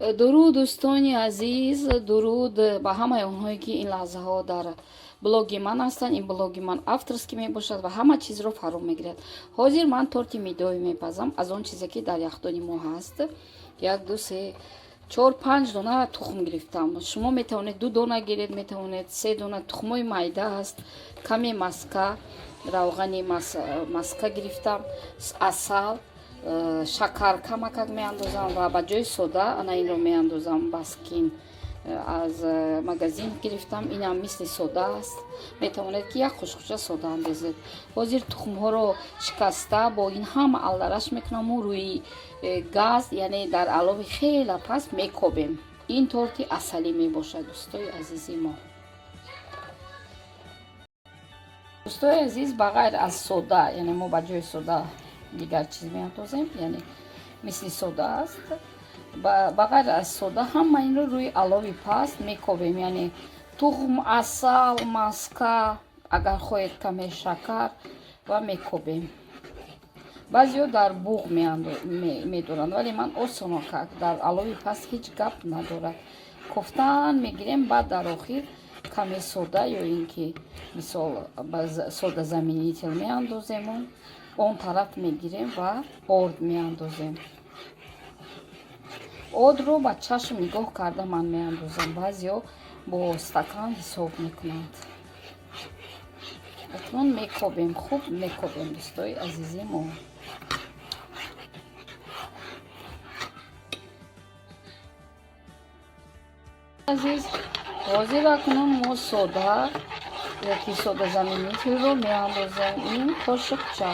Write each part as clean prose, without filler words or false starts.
Дуруд, дӯстони азиз, дуруд ба ҳамаи онҳое, ки ин лаҳзаҳо дар блоги ман ҳастанд. Ин блоги ман авторский мебошад ва ҳама чизро фаро мегирад. Ҳозир ман торти медовӣ мепазам аз он чизе, ки дар яхдони мо ҳаст. Як, ду, се, чор, панҷ дона тухм гирифтам. Шумо метавонед ду дона гиред, метавонед се дона. Тухмои майда аст, каме маска, равғани маска гирифтам, асал, шакар камакак меандозам ва ба ҷои сода ана инро меандозам. Баскин аз магазин гирифтам, инам мисли сода аст. Метавонед, ки як қошуқча сода андозед. Ҳозир тухмҳоро шикаста бо ин ҳама алдараш мекунаму рӯи газ, яъне дар алови хела паст мекобем. Ин торти асалӣ мебошад, дӯстои азизи мо. Дӯстои азиз, ба ғайр аз сода, яъне мо ба ҷои сода дигар чиз меандозем, яъне мисли сода аст. Ба ғайр аз сода ҳама инро рӯи алови паст мекобем, яъне тухм, асал, маска, агар хоҳед, каме шакар, ва мекобем. Баъзеҳо дар буғ медоранд, вале ман осоно дар алови паст, ҳеҷ гап надорад. Кофтан мегирем, баъд дар охир каме сода ё ин ки мисол содазаменитель меандозему он тараф мегирем ва орд меандозем. Ордро ба чашм нигоҳ карда ман меандозам, баъзеҳо бо стакан ҳисоб мекунанд. Акнун мекобем, хуб мекобем, дӯстои азизи мо. Азиз, ҳозир акнун мо сода ёки содазаменитель ро меандозем, ин қошуқча.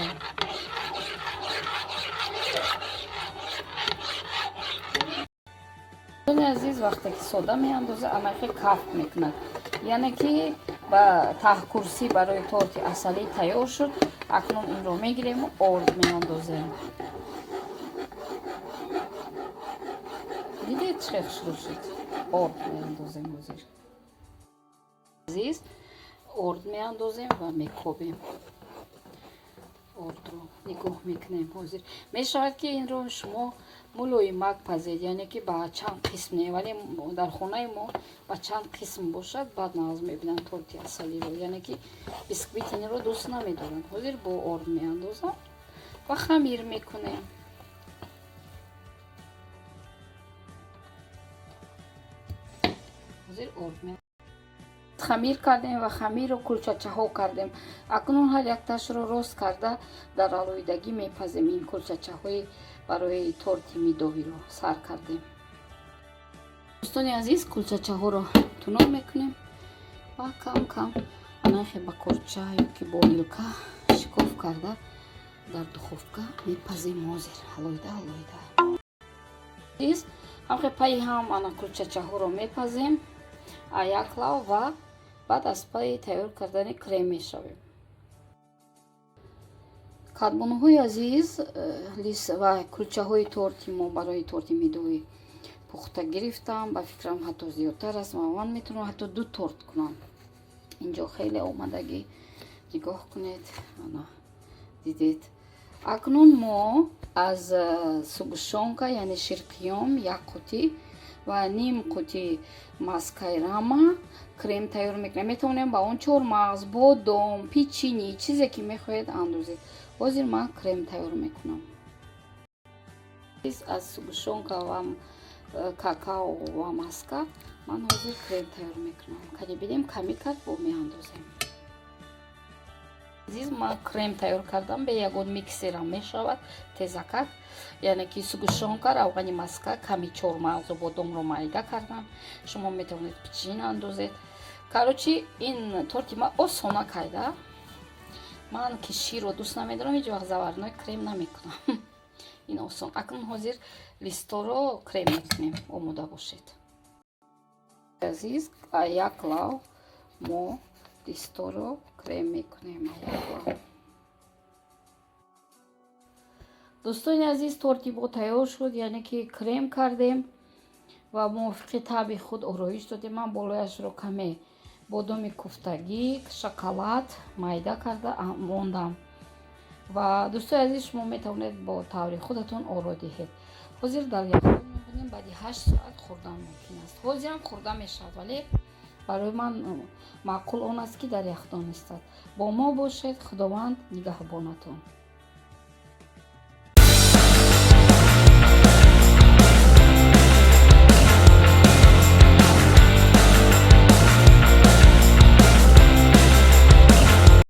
Азиз, вақте ки сода меандоза, амахе каф мекунад, яъне ки ба таҳкурсӣ барои торти асалӣ тайёр шуд. Акнун инро мегирему орд меандозем. Дидед, чӣ хел хушрӯ шуд? Орд меандозем ҳозир. Азиз, орд меандозем ва мекобем. Ордро нигоҳ мекунем. Ҳозир мешавад, ки инро шумо мулоимак пазед, яъне ки ба чанд қисм не, вале дар хонаи мо ба чанд қисм бошад, баъд нағз мебинанд торти асалиро, яъне ки бисквит инро дӯст намедоранд. Ҳозир бо орд меандозам ва хамир мекунем. Ҳозир орд хамир кардем ва хамирро кулчачаҳо кардем. Акнун ҳар якташро рост карда дар алоҳидагӣ мепазем. Ин кулчачаҳои барои торти медовиро сар кардем. Дӯстони азиз, кулчачаҳоро тунук мекунем ва кам кам анахе ба корча ёки бо вилка шикоф карда дар духовка мепазем. Ҳозир алоҳида алоҳида ҳамхе пайи ҳам ана кулчачаҳоро мепазем як лав ва баъд аз пайи тайёр кардани крем мешавем. Кадбонуҳои азиз, ва кулчаҳои торти мо барои торти медовӣ пухта гирифтам. Ба фикрам, ҳатто зиёдтар аст ва ман метавонам ҳатто ду торт кунам. Инҷо хеле омадагӣ, нигоҳ кунед, ана дидед. Акнун мо аз сгущёнка, яъне ширқиём, як қутӣ ва ним қутӣ маскаи рама крем тайёр мекунем. Метавонем ба он чормағз, бодом, печенье, чизе ки мехоҳед, андозед. Ҳозир ман крем тайёр мекунам аз сгущёнка ва какао ва маска. Ман ҳозир крем тайёр мекунам. Кани бинем, ками кард, бо меандозем. Азиз, ман крем тайёр кардам, бе ягон миксерам мешавад, тезакак. Яъне ки сгущёнка, равғани маска, ками чормағзу бодомро майда кардам. Шумо метавонед печенье андозед. Короче, ин торти ма осона карда. Ман ки ширро дӯст намедорам, ҳеҷ вақт заварной крем намекунам. Ин осон. Акнун ҳозир листоро крем мекунем, омода бошед. Азиз, як лав мо листоро крем мекунем, як лав. Дӯстони азиз, торти мо тайёр шуд, яъне ки крем кардем ва мувофиқи таъби худ ороиш додем. Ман болояшро каме бодоми куфтагӣ, шоколад майда карда мондам. Ва, дӯстои азиз, шумо метавонед бо таври худатон оро диҳед. Ҳозир дар яхдон. мекунем, баъди 8 соат хӯрдан мумкин аст. Ҳозирам хӯрда мешавад, вале барои ман маъқул он аст, ки дар яхдон истад. Бо мо бошед, Худованд нигаҳбонатон.